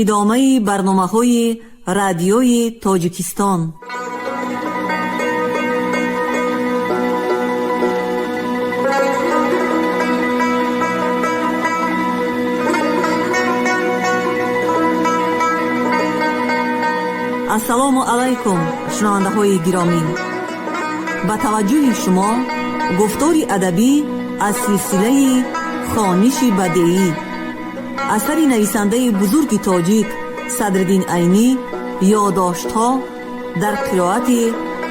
Идомаи барномаҳои Радиои Тоҷикистон. Ассалому алайкум, шунавандаҳои гиромӣ! Ба таваҷҷӯҳи шумо гуфтори адабӣ аз силсилаи «Хониши бадеӣ», асари нависандаи бузурги тоҷик Садриддин Айнӣ, «Ёдоштҳо», дар қироати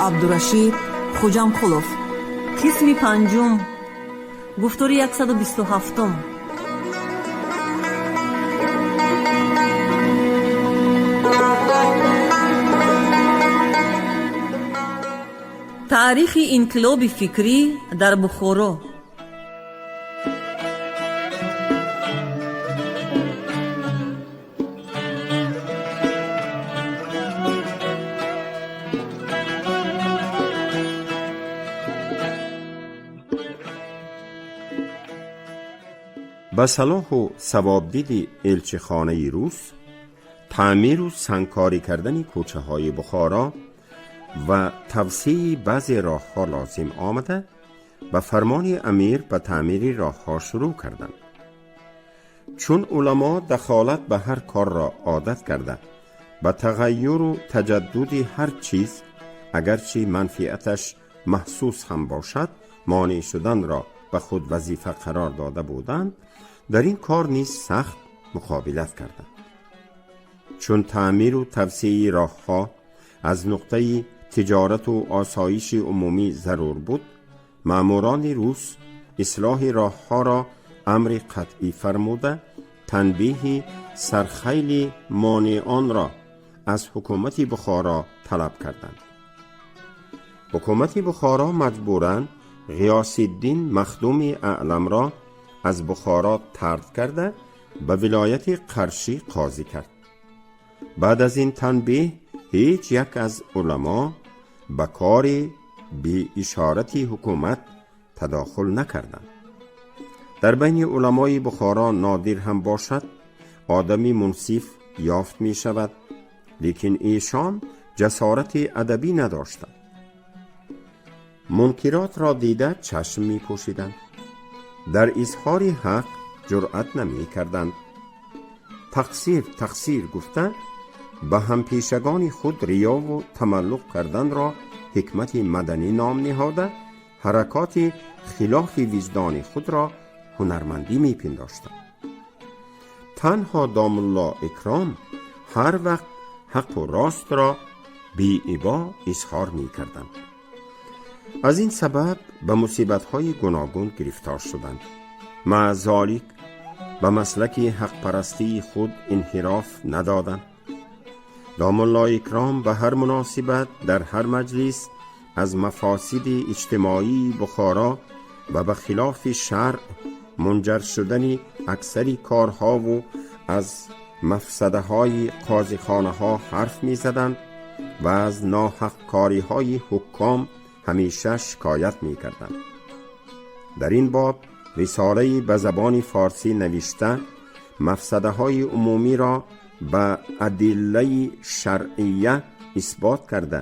Абдурашид Хуҷамқулов. Қисми панҷум, гуфтори 127. Таърихи инқилоби фикрӣ дар Бухоро. Ба салоҳу савобдиди элчихонаи рус таъмиру сангкорӣ кардани кӯчаҳои Бухоро ва тавсеи баъзе роҳҳо лозим омада, ба фармони амир ба таъмири роҳҳо шурӯъ карданд. Чун уламо дахолат ба ҳар корро одат карда, ба тағайюру таҷаддуди ҳар чиз, агарчи манфиаташ маҳсус ҳам бошад, монеъ шуданро ба худ вазифа қарор дода буданд, дар ин кор низ сахт муқобилат карданд. Чун таъмиру тавсеи роҳҳо аз нуқтаи тиҷорату осоиши умумӣ зарур буд, маъмурони рус ислоҳи роҳҳоро амри қатъӣ фармуда, танбеҳи сархайли монеъонро аз ҳукумати Бухоро талаб карданд. Ҳукумати Бухоро маҷбуран Ғиёсиддин Махдуми Аъламро аз Бухоро тард карда, ба вилояти Қаршӣ қозӣ кард. Баъд аз ин танбеҳ ҳеҷ як аз уламо ба кори беишорати ҳукумат тадохул накарданд. Дар байни уламои Бухоро нодир ҳам бошад, одами мунсиф ёфт мешавад, лекин эшон ҷасорати адабӣ надоштанд. Мункиротро дида чашм мепӯшиданд, дар изҳори ҳақ ҷуръат намекарданд. Тақсир, тақсир гуфта, ба ҳампешагони худ риёву тамаллуқ карданро ҳикмати маданӣ ном ниҳода, ҳаракоти хилофи виҷдони худро ҳунармандӣ мепиндоштанд. Танҳо Домулло Икром ҳар вақт ҳаққу ростро беибо изҳор мекарданд. Аз ин сабаб ба мусибатҳои гуногун гирифтор шуданд. Маъ золик ба маслаки ҳақпарастии худ инҳироф надоданд. Домулло Икром ба ҳар муносибат, дар ҳар маҷлис аз мафосиди иҷтимоии Бухоро ва ба хилофи шаръ мунҷар шудани аксари корҳову аз мафсадаҳои қозихонаҳо ҳарф мезаданд ва аз ноҳақкориҳои ҳукком ҳамеша шикоят мекарданд. Дар ин боб рисолаи ба забони форсӣ навишта, мафсадаҳои умумиро ба адиллаи шаръия исбот карда,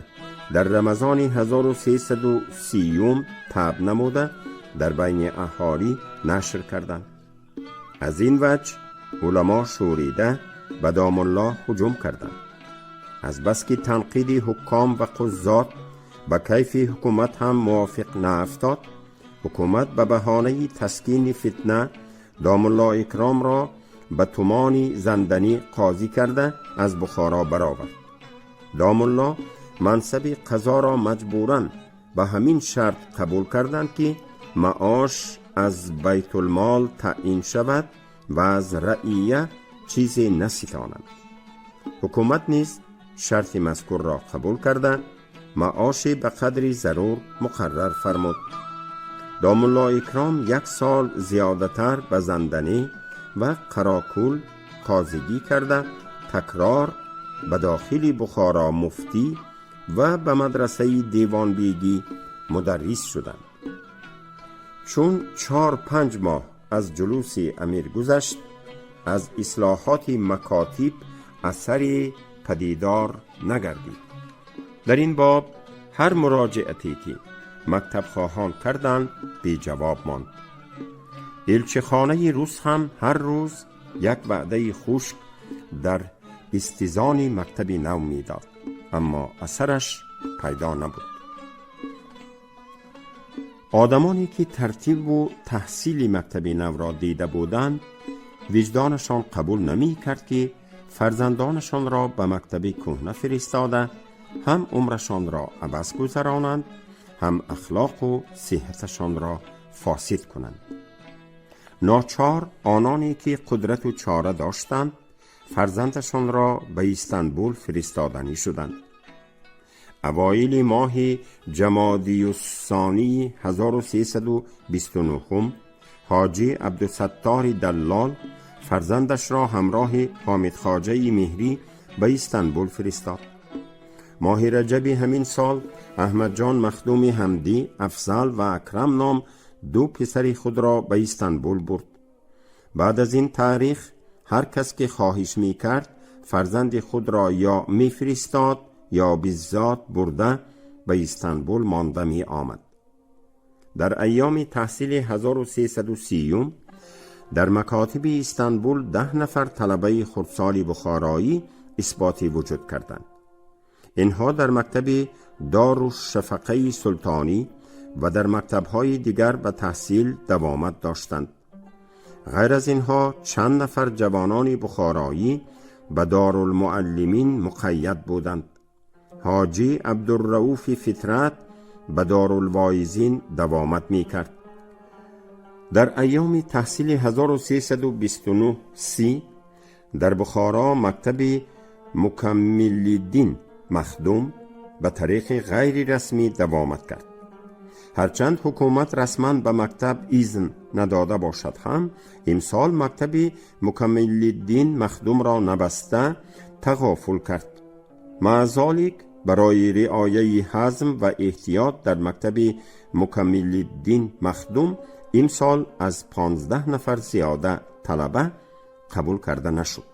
дар рамазони 1330 таб намуда, дар байни аҳолӣ нашр карданд. Аз ин ваҷ уламо шӯрида ба Домулло ҳуҷум карданд. Азбаски танқиди ҳукком ва қуззот ба кайфи ҳукумат ҳам мувофиқ наафтод, ҳукумат ба баҳонаи таскини фитна Домулло Икромро ба тумони Занданӣ қозӣ карда, аз Бухоро баровард. Домулло мансаби қазоро маҷбуран ба ҳамин шарт қабул карданд, ки маош аз байтулмол таъин шавад ва аз раъия чизе наситонанд. Ҳукумат низ шарти мазкурро қабул карда, маоши ба қадри зарур муқаррар фармуд. Домулло Икром як сол зиёдатар ба Занданӣ ва Қарокул қозигӣ карда, такрор ба дохили Бухоро муфтӣ ва ба мадрасаи Девонбегӣ мударрис шуданд. Чун 4-5 моҳ аз ҷулуси амир гузашт, аз ислоҳоти макотиб асаре падидор нагардид. Дар ин боб ҳар муроҷиате ки мактабхоҳон карданд, беҷавоб монд. Элчихонаи рус ҳам ҳар рӯз як ваъдаи хушк дар истизони мактаби нав медод, аммо асараш пайдо набуд. Одамоне ки тартибу таҳсили мактаби навро дида буданд, виҷдонашон қабул намекард, ки фарзандонашонро ба мактаби кӯҳна фиристода, ҳам умрашонро абас гузаронанд, ҳам ахлоқу сиҳаташонро фосид кунанд. Ночор ононе ки қудрату чора доштанд, фарзандашонро ба Истанбул фиристоданӣ шуданд. Авоили моҳи ҷамодиюссонии 1329 ҳоҷӣ Абдусаттори Даллол фарзандашро ҳамроҳи Ҳомидхоҷаи Меҳрӣ ба Истанбул фиристод. Моҳи раҷаби ҳамин сол Аҳмадҷон Махдуми Ҳамдӣ, Афзал ва Акрам ном ду писари худро ба Истанбул бурд. Баъд аз ин таърих ҳар кас ки хоҳиш мекард, фарзанди худро ё мефиристод, ё биззот бурда ба Истанбул монда меомад. Дар айёми таҳсили 1330 дар макотиби Истанбул 10 нафар талабаи хурдсоли бухороӣ исботи вуҷуд карданд. Инҳо дар мактаби Дору Шафақаи Султонӣ ва дар мактабҳои дигар ба таҳсил давомат доштанд. Ғайр аз инҳо чанд нафар ҷавонони бухороӣ ба Дорулмуаллимин муқайяд буданд. Ҳоҷӣ Абдуррауфи Фитрат ба Дорулвоизин давомат мекард. Дар айёми таҳсили 1329 си дар Бухоро мактаби Мукаммилиддин Махдум ба тариқи ғайрирасмӣ давомат кард. Ҳарчанд ҳукумат расман ба мактаб изн надода бошад ҳам, имсол мактаби Мукаммилиддин Махдумро набаста тағофул кард. Маъ золик, барои риояи ҳазм ва эҳтиёт дар мактаби Мукаммилиддин Махдум имсол аз 15 нафар зиёда талаба қабул карда нашуд.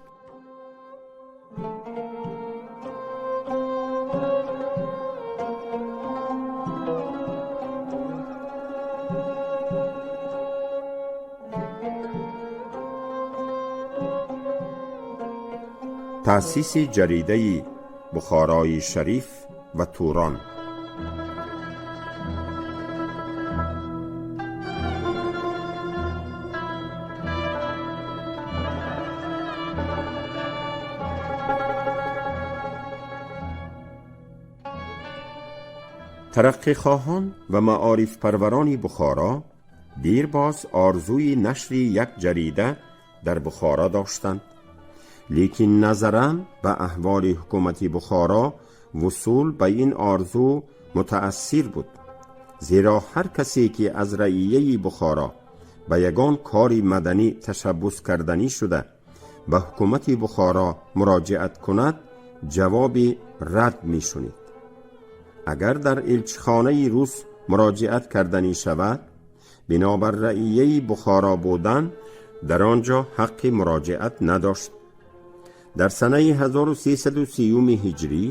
Таъсиси ҷаридаи Бухорои Шариф ва Турон. Тараққихоҳон ва маорифпарварони Бухоро дирбоз орзуи нашри як ҷарида дар Бухоро доштанд, лекин назаран ба аҳволи ҳукумати Бухоро вусул ба ин орзу мутаассир буд, зеро ҳар касе ки аз раияи Бухоро ба ягон кори маданӣ ташаббус карданӣ шуда, ба ҳукумати Бухоро муроҷиат кунад, ҷавоби рад мешунид. Агар дар элчихонаи рус муроҷиат карданӣ шавад, бинобар раияи Бухоро будан дар он ҷо ҳаққи муроҷиат надошт. Дар санаи 1330 ҳиҷрӣ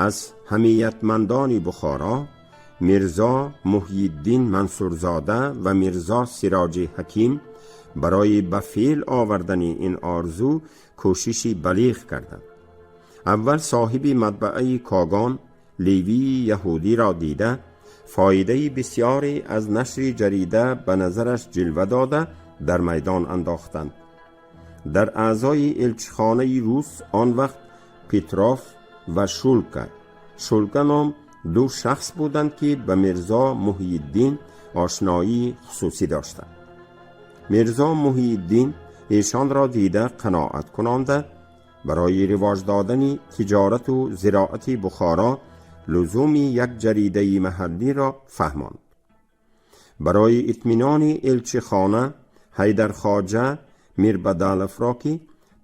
аз ҳамиятмандони Бухоро Мирзо Муҳйиддин Мансурзода ва Мирзо Сироҷи Ҳаким барои ба феъл овардани ин орзу кӯшиши балиғ карданд. Аввал соҳиби матбааи Когон, Левии яҳудиро дида, фоидаи бисёре аз нашри ҷарида ба назараш ҷилва дода, дар майдон андохтанд. Дар аъзои элчихонаи рус он вақт Петров ва Шулка ном ду шахс буданд, ки ба Мирзо Муҳйиддин ошноии хусусӣ доштанд. Мирзо Муҳйиддин эшонро дида қаноат кунонда, барои ривоҷ додани тиҷорату зироати Бухоро лузуми як ҷаридаи маҳаллиро фаҳмонд. Барои итминони элчихона Ҳайдархоҷа Мирбадаловро, ки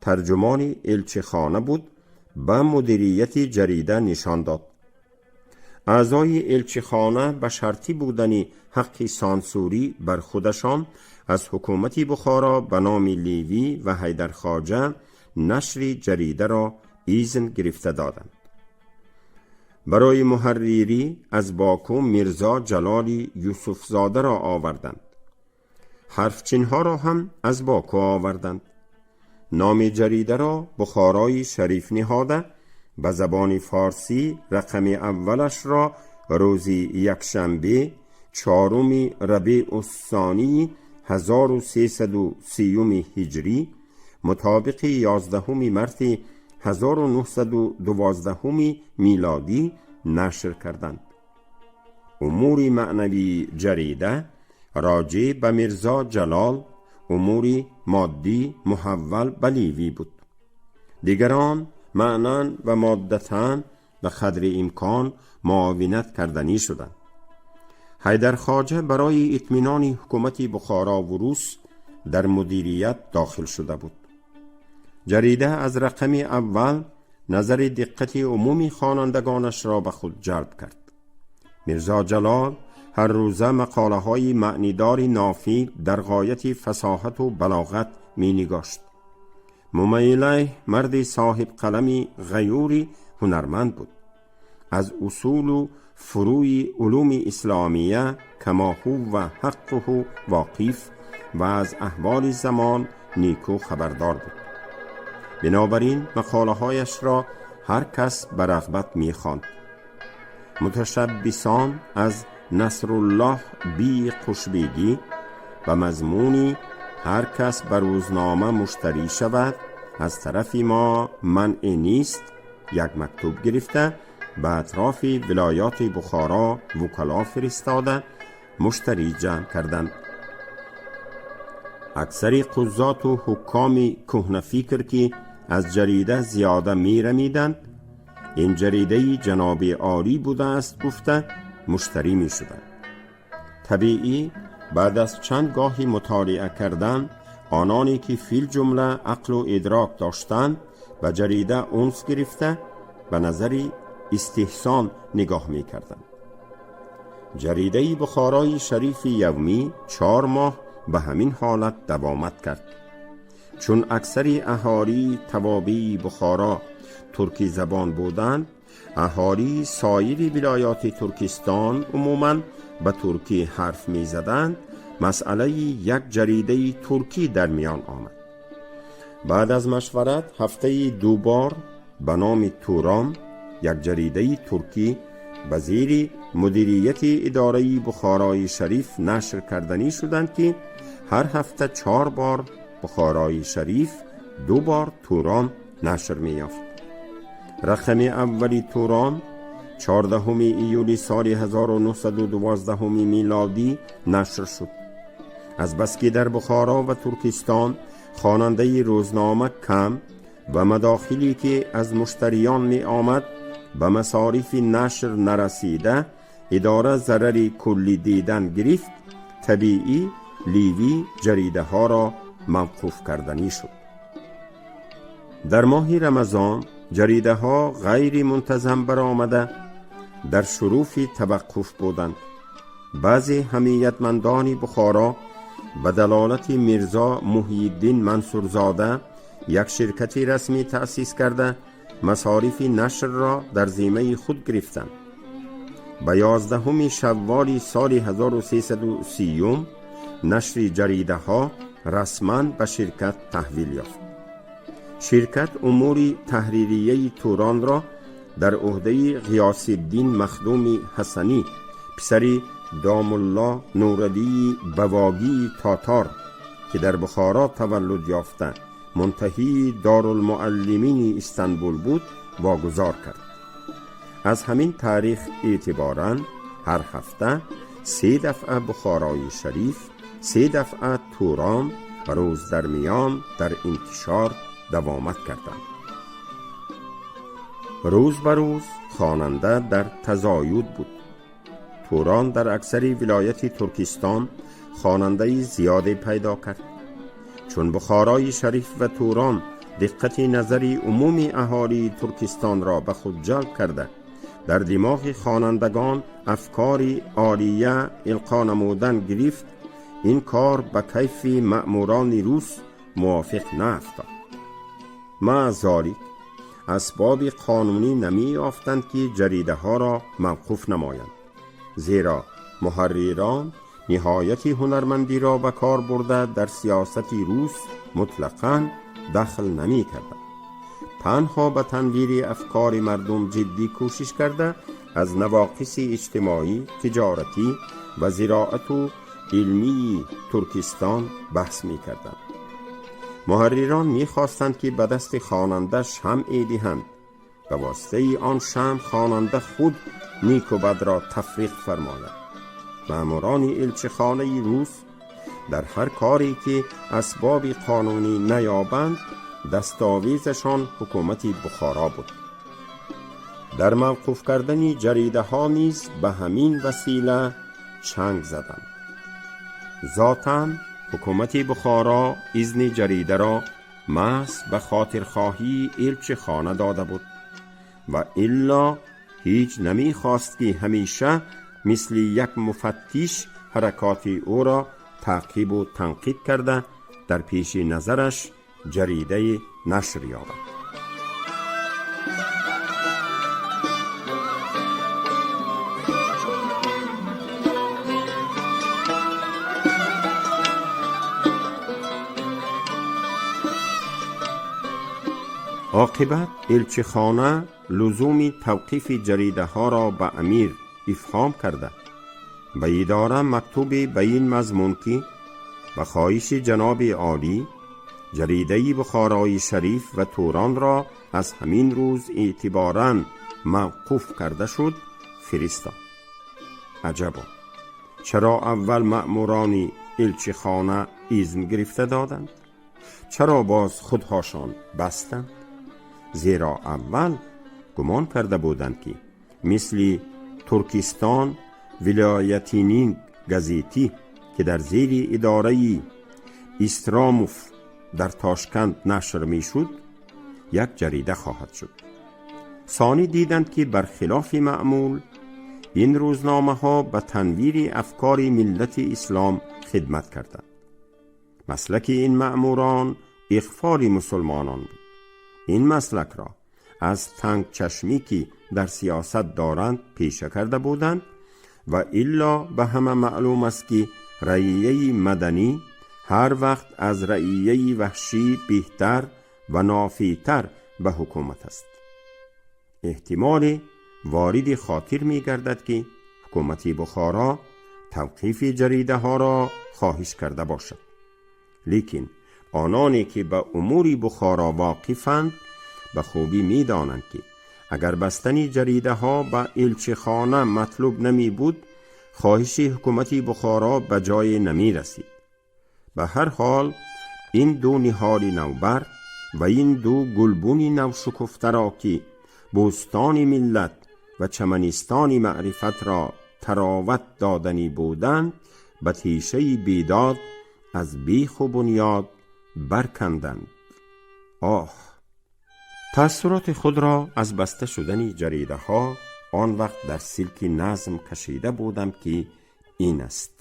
тарҷумони элчихона буд, ба мудирияти ҷарида нишон дод. Аъзои элчихона ба шартӣ будани ҳаққи сансурӣ бар худашон аз ҳукумати Бухоро ба номи Левӣ ва Ҳайдархоҷа нашри ҷаридаро изн гирифта доданд. Барои муҳаррирӣ аз Боку Мирзо Ҷалоли Юсуфзодаро оварданд. Ҳарфчинҳоро ҳам аз Боку оварданд. Номи ҷаридаро Бухорои Шариф ниҳода, ба забони форсӣ рақами аввалашро рӯзи якшанбе, 4-уми Рабеъуссонии 1330 ҳиҷрӣ, мутобиқи 11 марти 1912 милодӣ нашр карданд. Умури маънавии ҷарида роҷеъ ба Мирзо Ҷалол, умури моддӣ муҳаввал ба Ливӣ буд. Дигарон маънан ва моддатан ба қадри имкон муовинат карданӣ шуданд. Ҳайдархоҷа барои итминони ҳукумати Бухорову рус дар мудирият дохил шуда буд. Ҷарида аз рақами аввал назари диққати умуми хонандагонашро ба худ ҷалб кард. Мирзо Ҷалол ҳар рӯза мақолаҳои маънидори нофӣ дар ғояти фасоҳату балоғат менигошт. Мумайлай марди соҳибқалами ғаюри ҳунарманд буд. Аз усулу фуруи улуми исломия кама ҳува ҳаққуҳу воқиф ва аз аҳволи замон нику хабардор буд. Бинобар ин мақолаҳояшро ҳар кас ба рағбат мехонд. Муташаббисон аз Насруллоҳ бии Қушбегӣ ба мазмуни «ҳар кас ба рӯзнома муштарӣ шавад, аз тарафи мо манъе нест» як мактуб гирифта, ба атрофи вилоёти Бухоро вукало фиристода, муштарӣ ҷамъ карданд. Аксари қуззоту ҳуккоми кӯҳнафикр, ки аз ҷарида зиёда мерамиданд, ин ҷаридаи ҷаноби олӣ будааст гуфта, муштарӣ мешуданд. Табиӣ, баъд аз чанд гоҳи мутолиа кардан, ононе ки филҷумла ақлу идрок доштанд, ба ҷарида унс гирифта, ба назари истиҳсон нигоҳ мекарданд. Ҷаридаи Бухорои Шарифи явмӣ 4 моҳ ба ҳамин ҳолат давомат кард. Чун аксари аҳолии тавобии Бухоро туркӣ забон буданд, аҳолии соири вилоёти Туркистон умуман ба туркӣ ҳарф мезаданд, масъалаи як ҷаридаи туркӣ дар миён омад. Баъд аз машварат, ҳафтаи ду бор ба номи Турон як ҷаридаи туркӣ ба зери мудирияти идораи Бухорои Шариф нашр карданӣ шуданд, ки ҳар ҳафта чор бор Бухорои Шариф, ду бор Турон нашр меёфт. Рақами аввали Турон 14 июли соли 1912 милодӣ нашр шуд. Азбаски дар Бухоро ва Туркистон хонандаи рӯзнома кам ва мадохиле ки аз муштариён меомад ба масорифи нашр нарасида, идора зарари куллӣ дидан гирифт, табиӣ, ливӣ ҷаридаҳоро мавқуф карданӣ шуд. Дар моҳи Рамазон ҷаридаҳо ғайри мунтазам баромада, дар шуруфи таваққуф буданд. Баъзе ҳамиятмандони Бухоро ба далолати Мирзо Муҳйиддин Мансурзода як ширкати расмӣ таъсис карда, масорифи нашрро дар зиммаи худ гирифтанд. Ба 11 шавволи соли 1330 нашри ҷаридаҳо расман ба ширкат таҳвил ёфт. Ширкат умури таҳририяи Туронро дар ӯҳдаи Ғиёсиддин Махдуми Ҳасанӣ, писари домулло Нуралии Бавогии тотор, ки дар Бухоро таваллуд ёфта, мунтаҳии Дорулмуаллимини Истанбул буд, вогузор кард. Аз ҳамин таърих эътиборан ҳар ҳафта се дафъа Бухорои Шариф, се дафъа Турон рӯз дар миён дар интишор давомат карданд. Рӯз ба рӯз хонанда дар тазоюд буд. Турон дар аксари вилояти Туркистон хонандаи зиёде пайдо кард. Чун Бухорои Шариф ва Турон диққати назари умуми аҳолии Туркистонро ба худ ҷалб карда, дар димоғи хонандагон афкори олия илқо намудан гирифт, ин кор ба кайфи маъмурони рус мувофиқ наафтод. Маъ золик, асбоби қонунӣ намеёфтанд, ки ҷаридаҳоро мавқуф намоянд, зеро муҳаррирон ниҳояти ҳунармандиро ба кор бурда, дар сиёсати рус мутлақан дахл намекарданд. Танҳо ба танвири афкори мардум ҷиддӣ кӯшиш карда, аз навоқиси иҷтимоӣ, тиҷоратӣ ва зироату илмии Туркистон баҳс мекарданд. Муҳаррирон мехостанд, ки ба дасти хонанда шамъе диҳанд. Ба воситаи он шамъ хонанда худ неку бадро тафриқ фармояд. Маъмурони элчихонаи рус дар ҳар коре ки асбоби қонунӣ наёбанд, дастовезашон ҳукумати Бухоро буд. Дар мавқуф кардани ҷаридаҳо низ ба ҳамин васила чанг заданд. Зотан ҳукумати Бухоро изни ҷаридаро маҳз ба хотирхоҳии элчихона дода буд ва илло ҳеҷ намехост, ки ҳамеша мисли як муфаттиш ҳаракоти ӯро таъқибу танқид карда, дар пеши назараш ҷаридаи нашр ёбад. Оқибат элчихона лузуми тавқифи ҷаридаҳоро ба амир ифҳом карда, ба идора мактубе ба ин мазмун, ки ба хоҳиши ҷаноби олӣ ҷаридаи Бухорои Шариф ва Туронро аз ҳамин рӯз эътиборан мавқуф карда шуд, фиристод. Аҷабо, чаро аввал маъмурони элчихона изн гирифта доданд? Чаро боз худҳошон бастанд? Зеро аввал гумон карда буданд, ки мисли Туркистон вилоятинин газетӣ, ки дар зери идораи Истромов дар Тошканд нашр мешуд, як ҷарида хоҳад шуд. Сонӣ диданд, ки бархилофи маъмул ин рӯзномаҳо ба танвири афкори миллати ислом хидмат карданд. Маслаки ин маъмурон иғфоли мусулмонон буд. Ин маслакро аз тангчашмӣ, ки дар сиёсат доранд, пеша карда буданд ва илло ба ҳама маълум аст, ки раияи маданӣ ҳар вақт аз раияи ваҳшӣ беҳтар ва нофеътар ба ҳукумат аст. Эҳтимоле вориди хотир мегардад, ки ҳукумати Бухоро тавқифи ҷаридаҳоро хоҳиш карда бошад, лекин ононе ки ба умури Бухоро воқифанд, ба хубӣ медонанд, ки агар бастани ҷаридаҳо ба элчихона матлуб намебуд, хоҳиши ҳукумати Бухоро ба ҷое намерасид. Ба ҳар ҳол, ин ду ниҳоли навбар ва ин ду гулбуни навшукуфтаро, ки бӯстони миллат ва чаманистони маърифатро тароват доданӣ буданд, ба тешаи бедод аз беху бунёд барканданд. Оҳ, таассуроти худро аз баста шудани ҷаридаҳо он вақт дар силки назм кашида будам, ки ин аст.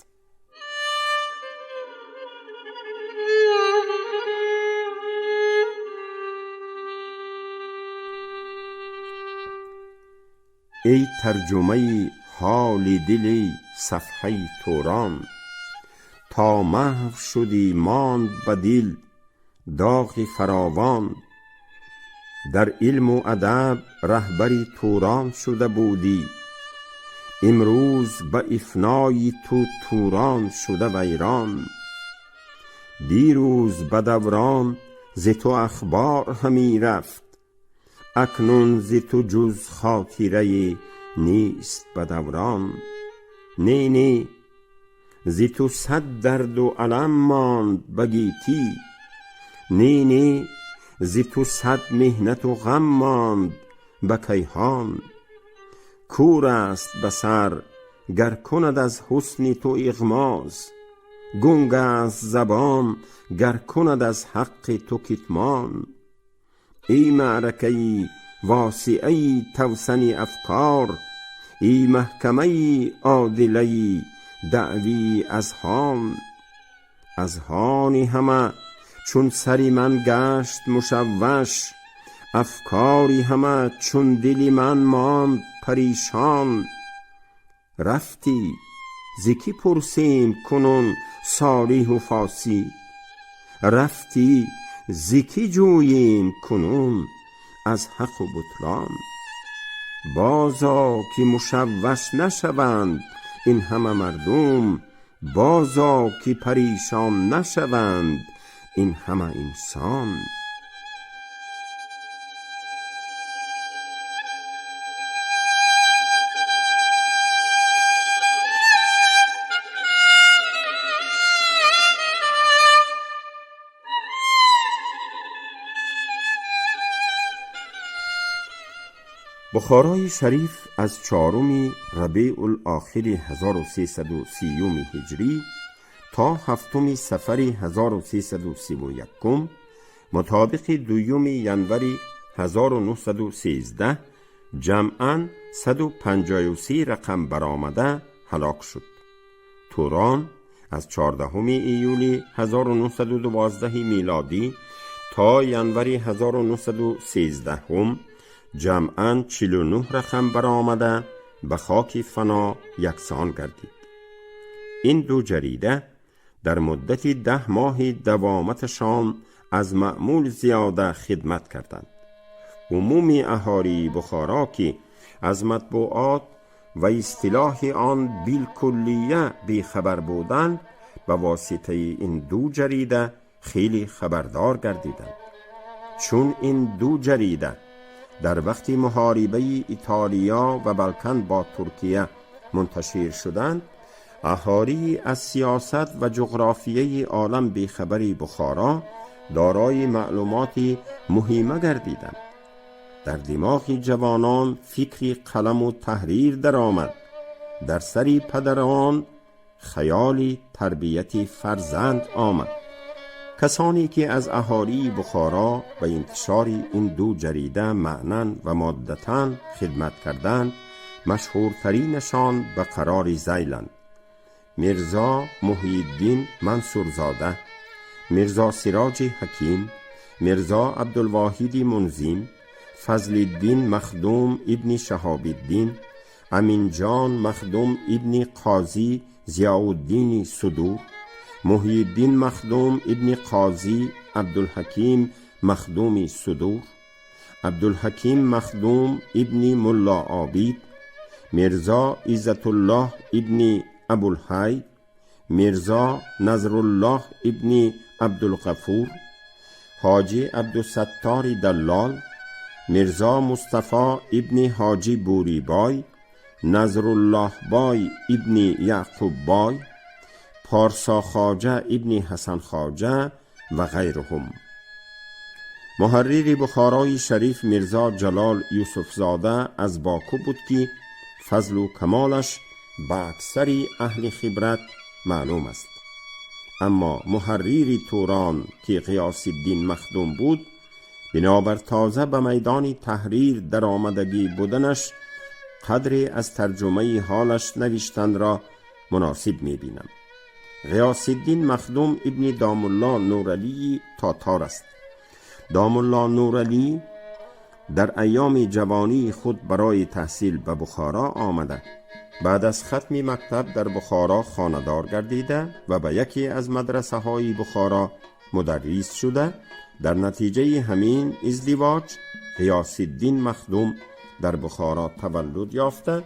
Эй тарҷумаи ҳоли дили сафҳаи Турон, то маҳв шудӣ, монд ба дил доғи фаровон. Дар илму адаб раҳбари Турон шуда будӣ, имрӯз ба ифнои ту Турон шуда вайрон. Дирӯз ба даврон зи ту ахбор ҳамӣ рафт, акнун зи ту ҷуз хотирае нест ба даврон. Не, не, зи ту сад дарду алам монд ба гетӣ, не, не, зи ту сад меҳнату ғам монд ба кайҳон. Кур аст басар, гар кунад аз ҳусни ту иғмоз, гунг аст забон, гар кунад аз ҳаққи ту китмон. Эй маъракаи восиаи тавсани афкор, эй маҳкамаи одилаи даъвии азҳон, азҳони ҳама чун сари ман гашт мушавваш, Афкори ҳама чун дили ман монд паришон. Рафтӣ, зи кӣ пурсем кунун солиҳу фосид? Рафтӣ, зи кӣ ҷӯем кунун аз ҳақу бутлон? Бозо ки мушавваш нашаванд ин ҳама мардум, бозо ки паришон нашаванд ин ҳама инсон. Бухорои шариф аз 4 рабеъул-охири 1330 ҳиҷрӣ то 7 сафари 1331 мутобиқи 2 январи 1913 ҷамъан 153 рақам баромада ҳалок шуд. Турон аз 14 июли 1912 милодӣ то январи 1913 ҷамъан 49 рақам баромада ба хоки фано яксон гардид. Ин ду ҷарида дар муддати 10 моҳи давоматашон аз маъмул зиёда хидмат карданд. Умуми аҳолии Бухоро, ки аз матбуот ва истилоҳи он билкуллия бехабар буданд, ба воситаи ин ду ҷарида хеле хабардор гардиданд. Чун ин ду ҷарида дар вақти муҳорибаи Итолиё ва Балкан бо Туркия мунташир шуданд, аҳолии аз сиёсат ва ҷуғрофияи олам бехабари Бухоро дорои маълумоти муҳима гардиданд. Дар димоғи ҷавонон фикри қаламу таҳрир даромад, дар сари падарон хаёли тарбияти фарзанд омад. Касоне ки аз аҳолии Бухоро ба интишори ин ду ҷарида маънан ва моддатан хидмат карданд, машҳуртаринашон ба қарори зайланд: Мирзо Муҳйиддин Мансурзода, Мирзо Сироҷи Ҳаким, Мирзо Абдулвоҳиди Мунзим, Фазлиддин Махдум ибни Шаҳобиддин, Аминҷон Махдум ибни Қозӣ Зиёуддини Судур, Муҳйиддин Махдум ибни Қозӣ Абдулҳаким Махдуми Судур, Абдулҳаким Махдум ибни Мулло Обид, Мирзо Иззатуллоҳ ибни Абулҳай, Мирзо Назруллоҳ ибни Абдулғафур, Ҳоҷӣ Абдусаттори Даллол, Мирзо Мустафо ибни Ҳоҷӣ Бурибой, Назруллоҳбой ибни Яъқуббой, Порсо Хоҷа ибни Ҳасан Хоҷа ва ғайруҳум. Муҳаррири Бухорои шариф Мирзо Ҷалол Юсуфзода аз Боку буд, ки фазлу камолаш ба аксари аҳли хибрат маълум аст. Аммо муҳаррири Турон, ки Ғиёсиддин Махдум буд, бинобар тоза ба майдони таҳрир даромадагӣ буданаш қадре аз тарҷумаи ҳолаш навиштанро муносиб мебинам. Ғиёсиддин Махдум ибни Домулло Нуралии тотор аст. Домулло Нуралӣ дар айёми ҷавонии худ барои таҳсил ба Бухоро омада, баъд аз хатми мактаб дар Бухоро хонадор гардида ва ба яке аз мадрасаҳои Бухоро мударрис шуда, дар натиҷаи ҳамин издивоҷ Ғиёсиддин Махдум дар Бухоро таваллуд ёфта,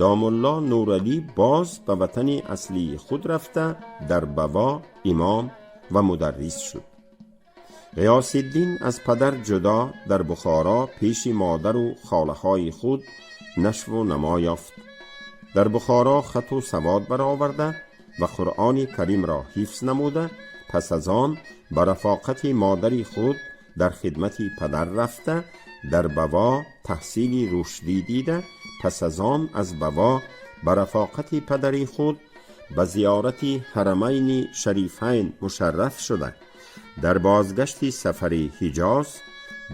Домулло Нуралӣ боз ба ватани аслии худ рафта, дар Баво имом ва мударрис шуд. Ғиёсиддин аз падар ҷудо дар Бухоро пеши модару холаҳои худ нашву намо ёфт. Дар Бухоро хату савод бароварда ва Қуръони Каримро ҳифз намуда, пас аз он ба рафоқати модари худ дар хидмати падар рафта, дар Баво таҳсили рушдӣ дида, пас аз он аз Баво ба рафоқати падари худ ба зиёрати Ҳарамайни Шарифайн мушарраф шуда, дар бозгашти сафари Ҳиҷоз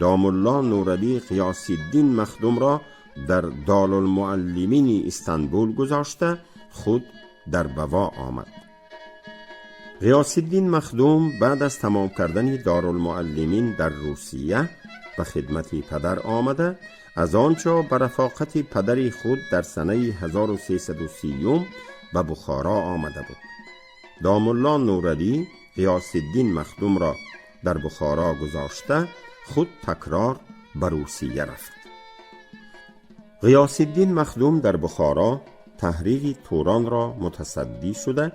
Домулло Нуралӣ Ғиёсиддин Махдумро дар Дорулмуаллимини Истанбул гузошта, худ дар Баво омад. Ғиёсиддин Махдум баъд аз тамом кардани Дорулмуаллимин дар Русия به خدمت پدر آمده، از آنجا به رفاقت پدر خود در سنه 1330 به بخارا آمده بود. داملا نورعلی غیاث‌الدین مخدوم را در بخارا گذاشته خود تکرار به روسیه رفت. غیاث‌الدین مخدوم در بخارا تحریر توران را متصدی شده،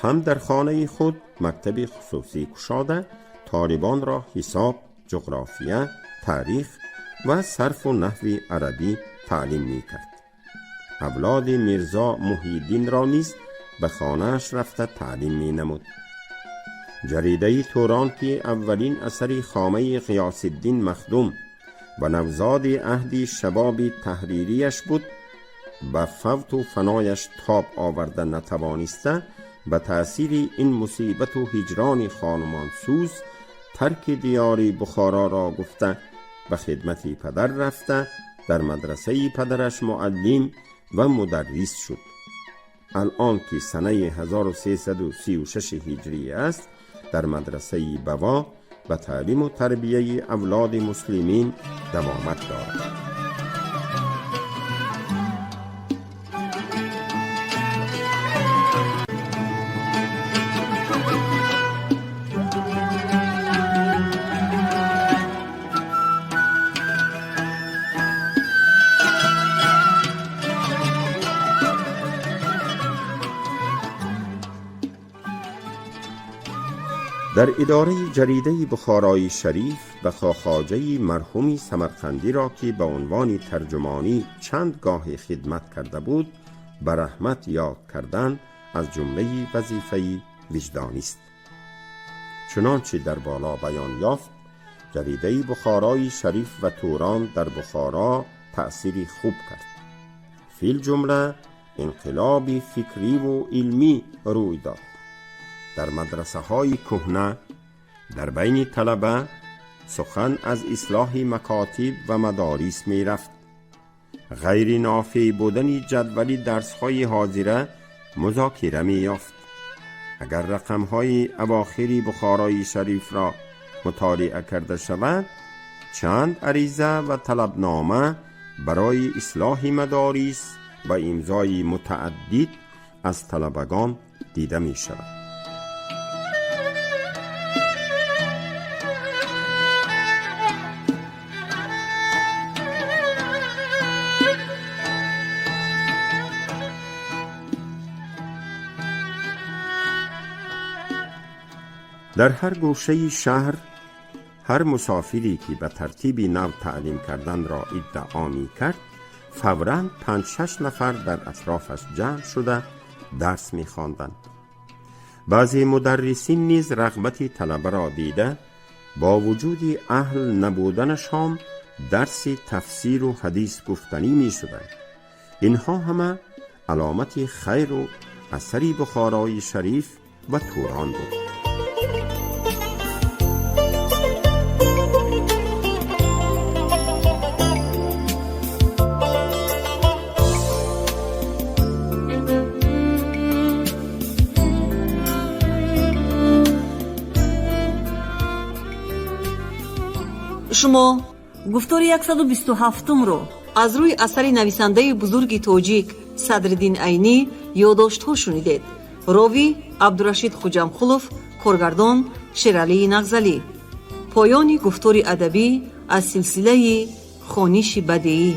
هم در خانه خود مکتب خصوصی گشاده طالبان را حساب، جغرافیه، تاریخ و صرف و نحو عربی تعلیم می کرد. اولاد میرزا محی‌الدین را نیز به خانه‌اش رفته تعلیم می نمود. جریده توران که اولین اثر خامه غیاث‌الدین مخدوم و نوزاد عهد شباب تحریریش بود، به فوت و فنایش تاب آورده نتوانسته، به تأثیر این مصیبت و هجران خانمان سوز ترک دیار بخارا را گفته به خدمت پدر رفته، در مدرسه پدرش معلم و مدرس شد. الان که سنه 1336 هجری است، در مدرسه بوا به تعلیم و تربیه اولاد مسلمین دوامت دارد. در اداره جریده بخارای شریف به خواجه مرحوم سمرقندی را که به عنوان ترجمانی چند گاه خدمت کرده بود به رحمت یاد کردن از جمله وظیفه وجدانی است. چنانچه در بالا بیان یافت، جریده بخارای شریف و توران در بخارا تأثیری خوب کرد. فی الجمله انقلاب فکری و علمی روی داد. در مدرسه های کهنه در بین طلبه سخن از اصلاح مکاتب و مدارس می رفت. غیر نافع بودن جدول درس های حاضره مذاکره می یافت. اگر رقم های اواخر بخارای شریف را مطالعه کرده شود، چند عریضه و طلبنامه برای اصلاح مدارس و امضای متعدد از طلبگان دیده می شود. در هر گوشه شهر هر مسافری که به ترتیب نو تعلیم کردن را ادعا می کرد، فوراً 5-6 نفر در اطرافش جمع شده درس می خواندند. بعضی مدرسین نیز رغبت طلبه را دیده با وجود اهل نبودنشان درس تفسیر و حدیث گفتنی می شدند. اینها همه علامت خیر و اثر بخارای شریف و توران بود. Шумо гуфтори 127-умро аз рӯи асари нависандаи бузурги тоҷик Садриддин Айнӣ ёддоштҳо шунидед. Ровӣ Абдурашид Хуҷамқулов, коргардон Шералии Нағзалӣ. Поёни гуфтори адабӣ аз силсилаи хониши бадеӣ.